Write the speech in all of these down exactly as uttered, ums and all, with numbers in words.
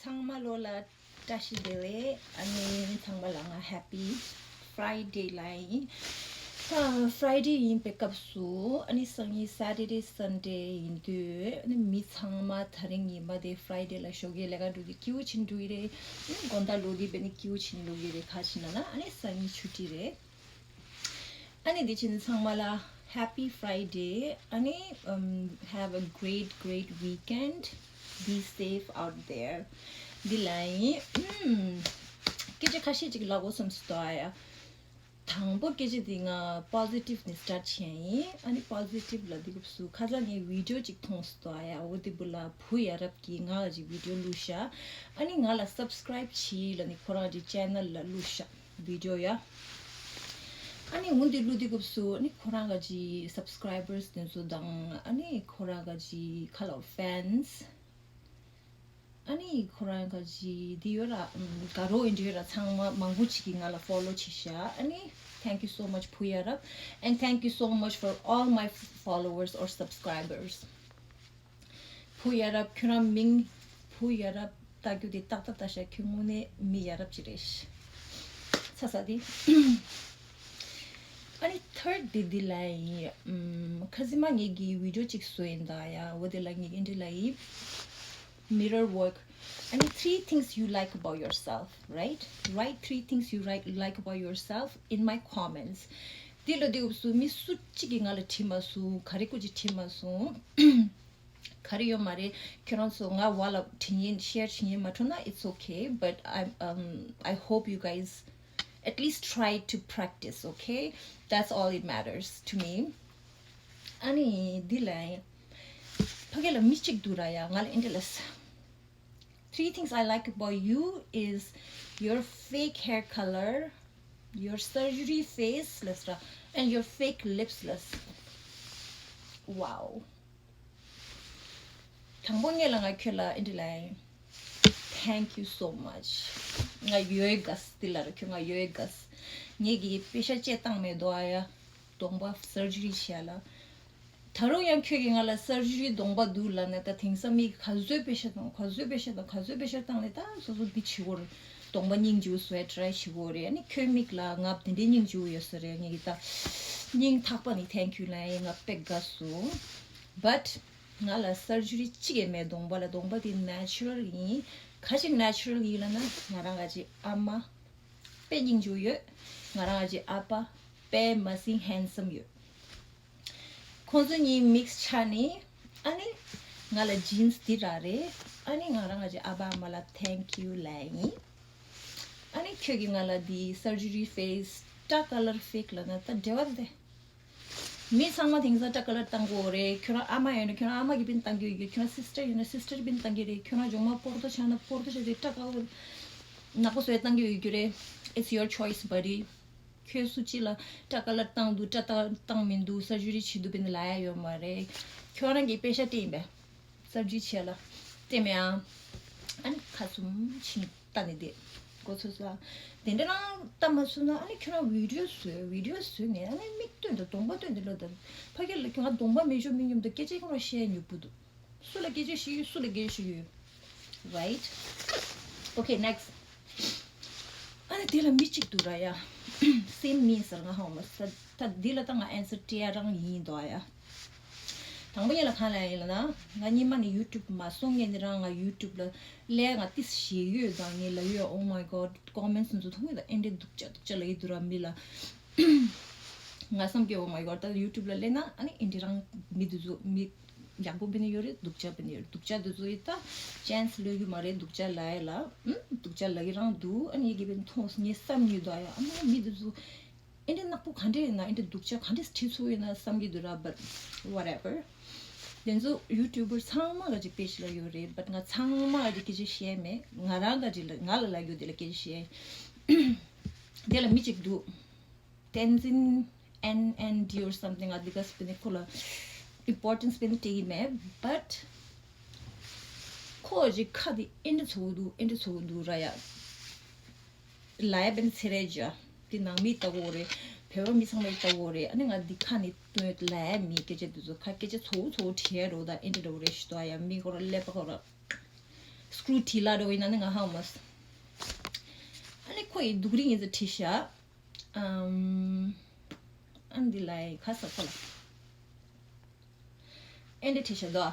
ཚང་མ་ལོ་ལ་བཀྲ་ཤིས་བདེ་ལེགས། ཨ་ནི་ཚང་མ་ལ་ང་Happy Friday ལ་ཡིན། ཨ། Friday ཡིན་པའི་སྐབས་སུ་ཨ་ནི་སང་ཉིན་Saturday Sunday ཡིན་དུས་ཨ་ནི་མི་ཚང་མ་དེ་རིང་ཉི་མ་དེ་Friday ལ་ཞོགས་ཀས་ལས་ཀ་འགྲོ་དུས་སྐྱིད་པོ་བྱས་འགྲོ་གི་རེད། ཨ་ནི་དགོང་དག་ལོ་དེ་བས་ནི་སྐྱིད་པོ་བྱས་འགྲོ་གི་རེད། ག་རེ་ཡིན་ན་ཨ་ནི་སང་ཉིན་ཆུ་ཊི་རེད། ཨ་ནི་དེ་བྱས་ནས་ཚང་མ་ལ་Happy Friday. ཨ་ནི་um, have a great, great weekend. Be safe out there. འདི་ལ་ཡིན། ཨུམ། སྐད་ཆ་ཁ་ཤས་ཅིག་ལབ་དགོས་བསམ་སོང་ད་ཡ། དང་པོ་སྐད་ཆ་འདི་ང་positive ནས་start བྱས་ཡིན། ཨ་ནི་positive ལ་འདི་སྐབས་སུ་ཁ་སང་ངས་video ཅིག་མཐོང་སོང་ད་ཡ། འོ་དེ་བུ་ལ་བུ་ཡ་རབས་ཀྱིས་ང་ལ་ཅིག་video བླུགས་ཤག་ཨ་ནི་ང་ལ་subscribe བྱེད་ལབ་ནས་ཁོ་རང་གི་channel ལ་བླུགས་ཤག video ཡ། ཨ་ནི་འོ་འདི་བླུགས་དུས་སྐབས་སུ་ཨ་ནི་ཁོ་རང་ག་ཅིག་subscribers དེ་ཚོ་དང་ཨ་ནི་ཁོ་རང་ག་ཅིག་ཁ་ལོ་fans ཨ་ནི་ཁོ་རང་ག་ཅིག་འདི་ཡོད་ར། ཨམ། དགའ་རོགས་འདི་ཡོད་ར། ཚང་མ་མང་པོ་ཅིག་གིས་ང་ལ་follow བྱས་ཤག་ཨ་ནི་thank you so much བུ་ཡ་རབས། And thank you so much for all my followers or subscribers. བུ་ཡ་རབས། ཁྱོད་རང་མིང་བུ་ཡ་རབས་བཏགས་རྒྱུ་དེ་ཏག་ཏག་ལྟ་ཤག་ཁྱོད་དངོས་གནས་མི་ཡ་རབས་ཅིག་རེད། ཚ་ཚ་དེ། ཨ་ནི་third དེ་འདི་ལ་ཡིན། ཨམ། ཁ་སང་མ་ངེད་ཀྱིས་video ཅིག་བཟོས་ཡིན་ད་ཡ། འོ་དེ་ལ་ངེད་ཀྱིས་འདི་ལ་ཡིན། Mirror work. I mean, three things you like about yourself, right? Write three things you like, like about yourself in my comments. འདི་ལ་འདི་འུབ་སུ་མི་སུ་གཅིག་གིས་ང་ལ་བྲིས་མ་སོང་། ག་རེ་ཀུ་ཅིག་བྲིས་མ་སོང་། ག་རེ་ཡོད་མ་རེད། ཁྱོད་རང་ཚོ་ང་བ་ལ་དྲི་ཉན་share བྱེད་ཉན་མ་ཐུབ་ན་it's okay, but I um I hope you guys at least try to practice, okay? That's all it matters to me. ཨ་ནི་འདི་ལ་ཕ་གི་ལ་མི་གཅིག་འདུག་ར་ཡ། ང་ལ་ཨེ་འདྲ་ལབ་སོང་། Three things I like about you is your fake hair color, your surgery face ལབ་སོང་ར། And your fake lips ལབ་སོང་། Wow. དང་པོ་ངས་ལ་ང་ཁྱོད་ལ་ཨེ་འདྲ་ལབ་ཡིན། Thank you so much. ང་ཡོད་དགའ་སོང་། འདི་ལ་ར་ཁྱོད་ང་ཡོད་དགའ་སོང་། ངས་ཀྱིས་པེ་ཤ་ཅེ་བཏང་མེད་དོ་ཨ་ཡ། གདོང་པ་surgery བྱས་ལ། ད་རུང་ཡང་ཁྱོད་ཀྱིས་ང་ལ་surgery གདོང་པ་འདུག་ལབ་ན། ད་དེང་སང་མིག་ག་ཚོད་པེ་ཤ་དང་ག་ཚོད་པེ་ཤ་དང་ག་ཚོད་པེ་ཤ་བཏང་ནས་ད་སོ་སོ་འདི་བྱེད་དགོས་རེད། གདོང་པ་སྙིང་རྗེ་པོ་བཟོས་try བྱེད་དགོས་རེད། ཨ་ནི་ཁྱོད་མིག་ལ་ང་དེ་འདྲའི་སྙིང་རྗེ་པོ་ཡོད་ས་རེད། ངས་ཀྱིས་ད་སྙིང་ཐག་པ་ནས་thank you ལབ་ཡིན། ང་དཔེ་དགའ་སོང་། But ང་ལ་surgery གཅིག་ཡང་མེད། གདོང་པ་ལ། གདོང་པ་དེ་natural ཡིན། ག་ཅིག་natural ཡིན་ལབ་ན་ང་རང་ག་ཅིག་ཨ་མ་དཔེ་སྙིང་རྗེ་པོ་ཡོད། ང་རང་ག་ཅིག་ཨ་ཕ་དཔེ་མ་སྲིད་handsome ཡོད། ཁོང་ཚོ་གཉིས་mix ཆགས་ནས་ཨ་ནི་ང་ལ་genes འདི་རག་རེད། ཨ་ནི་ང་རང་ག་ཅིག་ཨ་ཕ་ཨ་མ་ལ་thank you ལབ་ཡིན། ཨ་ནི་ཁྱོད་ཀྱིས་ང་ལ་འདི་surgery face ཊ་color fake ལབ་ན་ད་འབྲེལ་བ་འདི། མི་ཚང་མ་དེང་སང་ཊ་color བཏང་གི་ཡོད་རེད། ཁྱོད་རང་ཨ་མ་ཡོད་ན་ཁྱོད་རང་ཨ་མ་གིས་བཏང་གི་ཡོད་རེད། ཁྱོད་རང་sister ཡོད་ན sister བཏང་གི་རེད། ཁྱོད་རང་མཇུག་མ་པོར་ཏོ་ཆགས་ན་པོར་ཏོ་ཆགས་རེད། ཊ་color ནག་པོ་བཟོས་བཏང་གི་ཡོད་རྒྱུ་རེད། It's your choice, buddy. ཁྱོད་སུ་གཅིག་ལ་ཊ་color བཏང་འདུག་ཊ་color བཏང་མི་འདུག surgery བྱེད་འདུག་བས་ནི་ལབ་ཡ་ཡོད་མ་རེད། ཁྱོད་རང་གིས་པེ་ཤ་སྤྲད་ཡིན་པས། surgery བྱས་ལ་སྤྲད་མེད་ཨ། ཨ་ནི་ཁ་ཟུམ་ཕྱིན་ལྟ་ནི་དེ་མགོ་ཚོས་ལ། དེ་འདྲ་རང་ལྟ་མ་ཚུགས་ན་ཨ་ནི་ཁྱོད་རང་video བཟོས། video བཟོས་ནས་ཨ་ནི་མིག་སྟོན་དང་གདོང་པ་སྟོན་དེ་ལོ་དང་། ཕ་གི་ལ་ཁྱོད་ང་གདོང་པ་མེད་ཆོག་མི་སྙོམ་དང་སྐད་ཆ་ཁྱོད་རང་བཤད་ཉོབ་པོ་འདུག་སུ་ལ་སྐད་ཆ་བཤད་ཡོད། སུ་ལ་སྐད་ཆ་བཤད་ཡོད། Right? ཨ་ནི་དེ་ལ་མི་གཅིག་འདུག་ར་ཡ། Same me ཟེར། ང་ཧོ་མ་ས་ད་འདི་ལ་ད་ང་answer སྤྲད་ཡ་རང་ཡིན་འདུག་ཡ། དང་པོ་ཉིད་ལ་གང་ལ་ཡིན་ལ་ན། ང་སྔོན་མ་ནས་YouTube མ་སོང་ངས་ནི་རང་ང་YouTube ལ་ལས་ང་ཏིས་ཞེ་ཡོད་དང་ངས་ལ་ཡོད། Oh my god, comments ཚོ་མཐོང་ཡོད་ད། ཨེ་འདྲའི་སྡུག་ཅག་སྡུག་ཅག་ལ་ཡི་འདུག་ར་མི་ལ། ང་བསམ་གྱི། Oh my god, ད་YouTube ལ་སླེབས་ན་ཨ་ནི་ཨེ་འདྲི་རང་མི་འདི་ཚོ་མི་ཡག་པོ་བེ་ནི་ཡོད་རེད། སྡུག་ཅག་བེ་ནི་ཡོད་རེད། སྡུག་ཅག་འདི་ཚོ་ཡི་ད་chance ལོས་རྒྱུ་མ་རེད། སྡུག་ཅག་ལ་ཡ་ལ་ཨུམ་སྡུག་ཅག་ལ་གི་རང་འདུག་ཨ་ནི་ཡི་གེ་བེ་ནི་མཐོང་ངས་བསམ་ཉིད་དོ་ཡ། ཨ་ནི་མི་འདི་ཚོ་ཨེ་འདྲི་ནག་པོ་ག་འདྲ་ཡིན་ན། ཨེ་འདྲི་སྡུག་ཅག་ག་འདྲ་བྲིས་ཚུགས་ཡིན་ན་བསམ་གྱི་འདུག་ར། But whatever. དེ་ཚོ་YouTuber ཚང་མ་ག་ཅིག་page ལ་ཡོད་རེད། But ང་ཚང་མ་ག་ཅིག་སྐད་ཆ་བཤད་མེད། ང་རང་ག་ཅིག་ལ་ང་ལ་ལབ་རྒྱུ་དེ་ལ་སྐད་ཆ་བཤད། དེ་ལ་མི་གཅིག་འདུག Tenzin N N D or something. ང་འདི་ག་སི་པེ་ནི་ཁོ་ལ་importance པེ་ནི་སྤྲད་ཀྱི་མེད། But ཁོ་ཅིག་ཁ་དེ་ཨེ་འདྲ་ཚོ་འདུག་ཨེ་འདྲ་ཚོ་འདུག་ར་ཡ། ལ་ཡ་པེ་ནི་ཚེ་རེ་ཇ་དེ་ནང་མི་ལྟ་གོ་རེད། བོད་པ་མི་ཚང་མས་ལྟ་གོ་རེད། ཨ་ནི་ང་འདི་ཁ་ནི་དོན་ལ་ཡ་མི་སྐད་ཆ་འདི་ཚོ་ཁ་སྐད་ཆ་ཚོ་ཚོ་བྲིས་རོ་ད་ཨེ་འདྲ་རོ་རེ་ཞིག་ཏོ་ཡ། མི་ཁོ་ར་ཀླད་པ་ཁོ་ར། སྐྲུ་བྲིས་ལ་འགྲོ་ཡིན་ན་ནི་ང་ཧ་མ་སོང་། ཨ་ནི་ཁོ་ཡི་སྡུག་རིགས་ཡིན་ཟེར་བྲིས་ཤག་ཨམ། ཨ་འདི་ལ་ཡི་ཁ་ས་ཁོ་ལ། ཨེ་འདྲ་བྲིས་ཤག་དོ།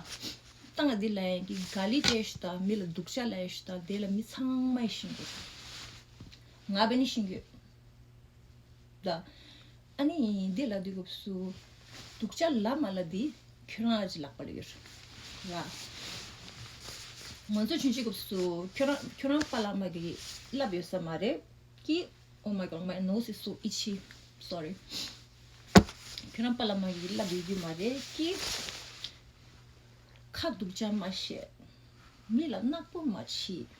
ཏང་འདི་ལ་ཡི་གི་ག་ལི་ཏེ་ཤུ་ད་མི་ལ་སྡུག་ཅག་ལ་ཡི་ཤུ་ད་དེ་ལ་མི་ཚང་མ་ཡི་ཤིང་གི། ང་བས་ནི་ཤིང་གི། ད། ཨ་ནི་འདི་ལ་དུས་སྐབས་སུ་སྡུག་ཅག་ལ་མ་ལ་འདི་ཁྱོད་རང་ཨ་ཅི་ལག་པ་ལ་ཡོད་ར། ང་ཚོ་ཆུང་ཆུང་སྐབས་སུ་ཁྱོད་རང་ཁྱོད་རང་པཱ་ལགས་མ་གིས་བསླབས་ཡོད་ས་མ་རེད་ཀི། Oh my god, my nose is so itchy. Sorry. ཁྱོད་རང་པཱ་ལགས་མ་གིས་བསླབས་ཡོད་རྒྱུ་མ་རེད་ཀི། ཁ་སྡུག་ཅག་མ་བཤད། མི་ལ་ནག་པོ་མ་བྱེད།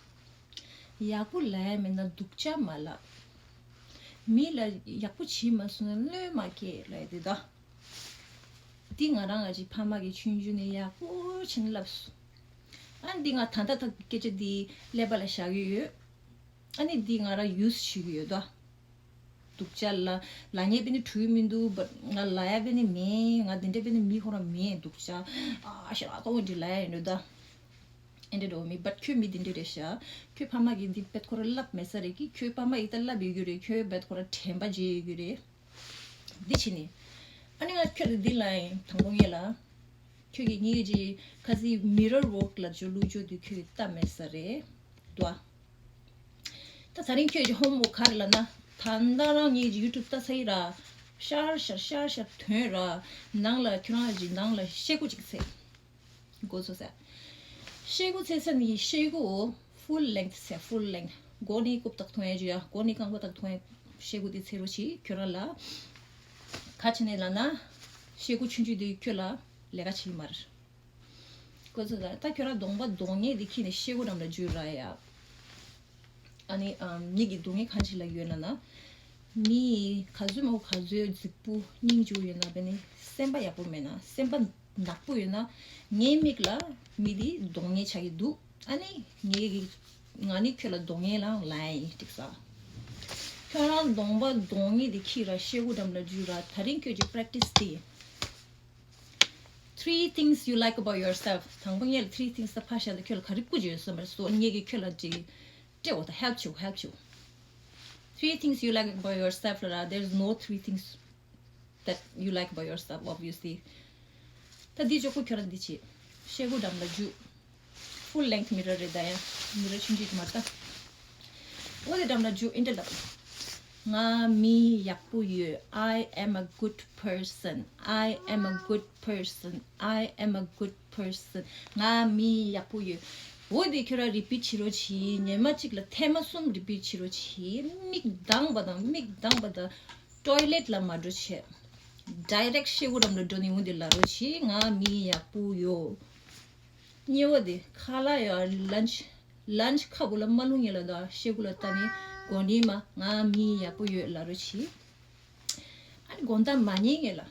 ཡག་པོ་ལབ་ཡ་མེད་ན་སྡུག་ཅག་མ་ལབ། མི་ལ་ཡག་པོ་བྱེད་མ་སོང་ན་བློས་མ་སྐྱེ་ལབ་ཡ་དེ་ད། འདི་ང་རང་ང་ཅིག་ཕ་མ་གིས་ཆུང་ཆུང་ནས་ཡག་པོ་བྱས་ནས་བསླབས་སོང་། ཨ་འདི་ང་ད་ལྟ་ཐག་སྐད་ཆ་འདི་ཀླད་པ་ལ་བཞག་གི་ཡོད། ཨ་ནི་འདི་ང་རང་ཡུས་བྱེད་ཀྱི་ཡོད་ད། སྡུག་ཅག་ལ་ལ་ངས་པེ་ནི་གྲུས་མི་འདུག་བ། ང་ལ་ཡ་པེ་ནི་མེད། ང་འདི་འདྲ་པེ་ནི་མི་ཁོ་རང་མེད་སྡུག་ཅག་ཨ་ཤ་ར་ཏོ་འདི་ལ་ཡ་ཡིན་འདྲ་ད། ཨེ་འདྲ་འགྲོ་མི་བད་ཁྱོད་མི་འདི་འདྲ་རེད་ཤག་ཁྱོད་ཕ་མ་གིས་འདི་བད་ཁོ་རང་བསླབས་མེད་ས་རེད་ཀི། ཁྱོད་ཕ་མ་ཡིས་ད་བསླབས་ཡོད་རྒྱུ་རེད། ཁྱོད་བད་ཁོ་རང་དྲན་པ་བརྗེད་ཡོད་རྒྱུ་རེད། འདི་བྱས་ནི། ཨ་ནི་ང་ཁྱོད་ལ་འདི་ལ་ཡིན་དང་པོ་ངེད་ལ། ཁྱོད་ཀྱིས་ངེད་ཀྱི་ཁ་སི་མི་རར་ཝོག་ལ་ཇོ་ལུ་ཇོ་དུས་ཁྱོད་ཀྱིས་ལྟ་མེད་ས་རེད་དོ། ད་ད་རིང་ཁྱོད་ཀྱི་ཧོམ་ཝོག་ག་རེ་ལབ་ན། ད་ལྟ་རང་ངེད་ཀྱི་ཡུ་ཊུབ་ལྟ་ས་ཡི་ར། ཤར་ཤར་ཤར་ཤར་ཐོན་ར། ནང་ལ་ཁྱོད་རང་གི་ནང་ལ་ཤེལ་སྒོ་ཅིག་ཚེ། མགོ་ཚོས་ས། ཤེལ་སྒོ་ཚེ་ས་ནི་ཤེལ་སྒོ་ཧྥུལ་ལེང་ཐི་ཚེ་ཧྥུལ་ལེང་ཐི། མགོ་ནི་རྐུབ་དག་ཐོན་ཡ་ཇུ་ཡ། མགོ་ནི་རྐང་པ་དག་ཐོན་ཡ། ཤེལ་སྒོ་དེ་ཚེ་རོ་ཆི་ཁྱོད་རང་ལ། ཁ་ཆེ་ནས་ལབ་ན། ཤེལ་སྒོ་ཆུང་ཆུང་དེ་ཁྱོད་ལ་ལས་ཀ་བྱེད་མ་རེད། ཀོ་ཚོད་ད་ད་ཁྱོད་རང་གདོང་པ་གདོང་ངེས་དེ་ཁྱེར་ནས་ཤེལ་སྒོ་འགྲམ་ལ་འཇུས་ར་ཡ། ཨ་ནི་ཨམ་ངེད་ཀྱི་གདོང་ངེས་གང་ཅི་ལ་ཡོད་ན་ན། མི་ག་ཚོད་མང་པོ་ག་ཚོད་རྫིག་པོ་སྙིང་རྗེ་པོ་ཡོད་ན་བས་ནི་སེམས་པ་ཡག་པོ་མེད་ན་སེམས་པ་ནག་པོ་ཡོད་ན། ངའི་མིག་ལ་མི་དེ་གདོང་ངེས་ཆགས་ཀྱི་འདུག་ཨ་ནི་ངེད་ཀྱི་ང་ནི་ཁྱོད་ལ་གདོང་ངེས་ལ་ལན་ཡིན་འགྲིག་ས། ཁྱོད་རང་གདོང་པ་གདོང་ངེས་དེ་ཁྱེར་ར་ཤེལ་སྒོ་འགྲམ་ལ་འཇུས་ར། ད་རིང་ཁྱོད་ཀྱི་པྲེག་ཊི་སི་དེ། Three things you like about yourself. དང་པོ་ངས་ལ་three things ད་ཕར་བཞག་ད་ཁྱོད་ལ་ག་རེ་བསྐུར་གྱི་ཡོད་སོང་བར་སོ་ངས་ཀྱི་ཁྱོད་ལ་ཅིག་སྤྲད་འོ་ད་help བྱུང་help བྱུང་། Three things you like about yourself ལ་ར། There's no three things that you like about yourself, obviously. ད་འདི་ཅོག་པོ་ཁྱོད་རང་འདི་བྱེད། ཤེལ་སྒོ་འགྲམ་ལ་འཇུ། Full length mirror རེད་ད་ཡ། Mirror ཆུང་ཆུང་ཅིག་མ་རེད་ད། འོ་དེ་འགྲམ་ལ་འཇུ་ཨིན་དྲ་ལབ། ང་མི་ཡག་པོ་ཡོད། I am a good person. I am a good person. I am a good person. ང་མི་ཡག་པོ་ཡོད། འོ་དེ་ཁྱོད་རང་རི་པིཊ་བྱེད་རོགས་གྱིས། ཉི་མ་གཅིག་ལ་ཐེངས་མ་གསུམ་རི་པིཊ་བྱེད་རོགས་གྱིས། མིག་གདངས་པ་དང་མིག་གདངས་པ་དང་ཊོའི་ལེཊ་ལ་མ་འགྲོ་བྱས། ཌའི་རེག་ཤེལ་སྒོ་འགྲམ་ལ་འགྲོ་ནས་འོ་དེ་ལབ་རོགས་གྱིས། ང་མི་ཡག་པོ་ཡོད། གཉིས་པ་དེ་ཁ་ལག་ཡ་ལན་ཆི། ལན་ཆི་ཁ་བུ་ལ་མ་བླུགས་ཉེ་ལ་ད་ཤེལ་སྒོ་ལ་ལྟ་ནས་གོ་ནི་མ་ང་མི་ཡག་པོ་ཡོད་ལབ་རོགས་གྱིས། ཨ་ནི་དགོང་དག་མ་ཉལ་ཉེ་ལ།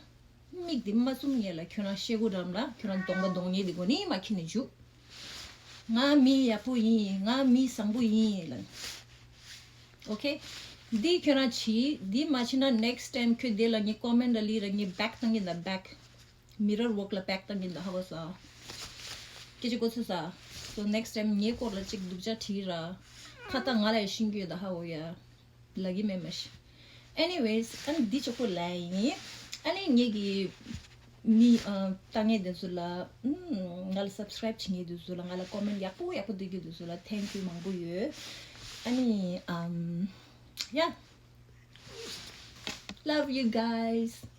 མིག་དེ་མ་བཙུམ་ཉེ་ལ་ཁྱོད་རང་ཤེལ་སྒོ་འགྲམ་ལ་ཁྱོད་རང་གདོང་པ་གདོང་ངེས་དེ་གོ་ནི་མ་ཁྱེར་ནས་འཇུ། ང་མི་ཡག་པོ་ཡིན། ང་མི་བཟང་པོ་ཡིན་ལབ། ཨོ་ཁེ། འདི་ཁྱོད་རང་བྱིས། འདི་མ་བྱིས་ན་next time ཁྱོད་དེ་ལ་ངས་ཀོ་མེན་ཊ་ལ་ལི་ར་ངས་བེག་བཏང་གི་ད་བེག་མི་རར་ཝོག་ལ་བེག་བཏང་གི་ད་ཧ་གོ་ས། སྐད་ཆ་གོ་ཚོད་ས། So next time ངའི་སྐོར་ལ་ཅིག་སྡུག་ཅག་བྲིས་ར། ཁ་ཏ་ང་ལ་ཡ་ཤིང་གི་ད་ཧ་གོ་ཡ། ལ་གི་མེ་མ་ཤི། Anyways ཨ་ནི་འདི་ཅོག་པོ་ལ་ཡིན། ཨ་ནི་ངེད་ཀྱི་མི་ཨ་ལྟ་ངེས་དེ་ཚོ་ལ་ཨུམ་ང་ལ་སབ་སི་ཀ་རའིབ་བྱེད་ངེས་དེ་ཚོ་ལ་ང་ལ་ཀོ་མེན་ཊ་ཡག་པོ་ཡག་པོ་འདི་གི་དེ་ཚོ་ལ་thank you མང་པོ་ཡོད། ཨ་ནི་ཨམ་yeah, love you guys.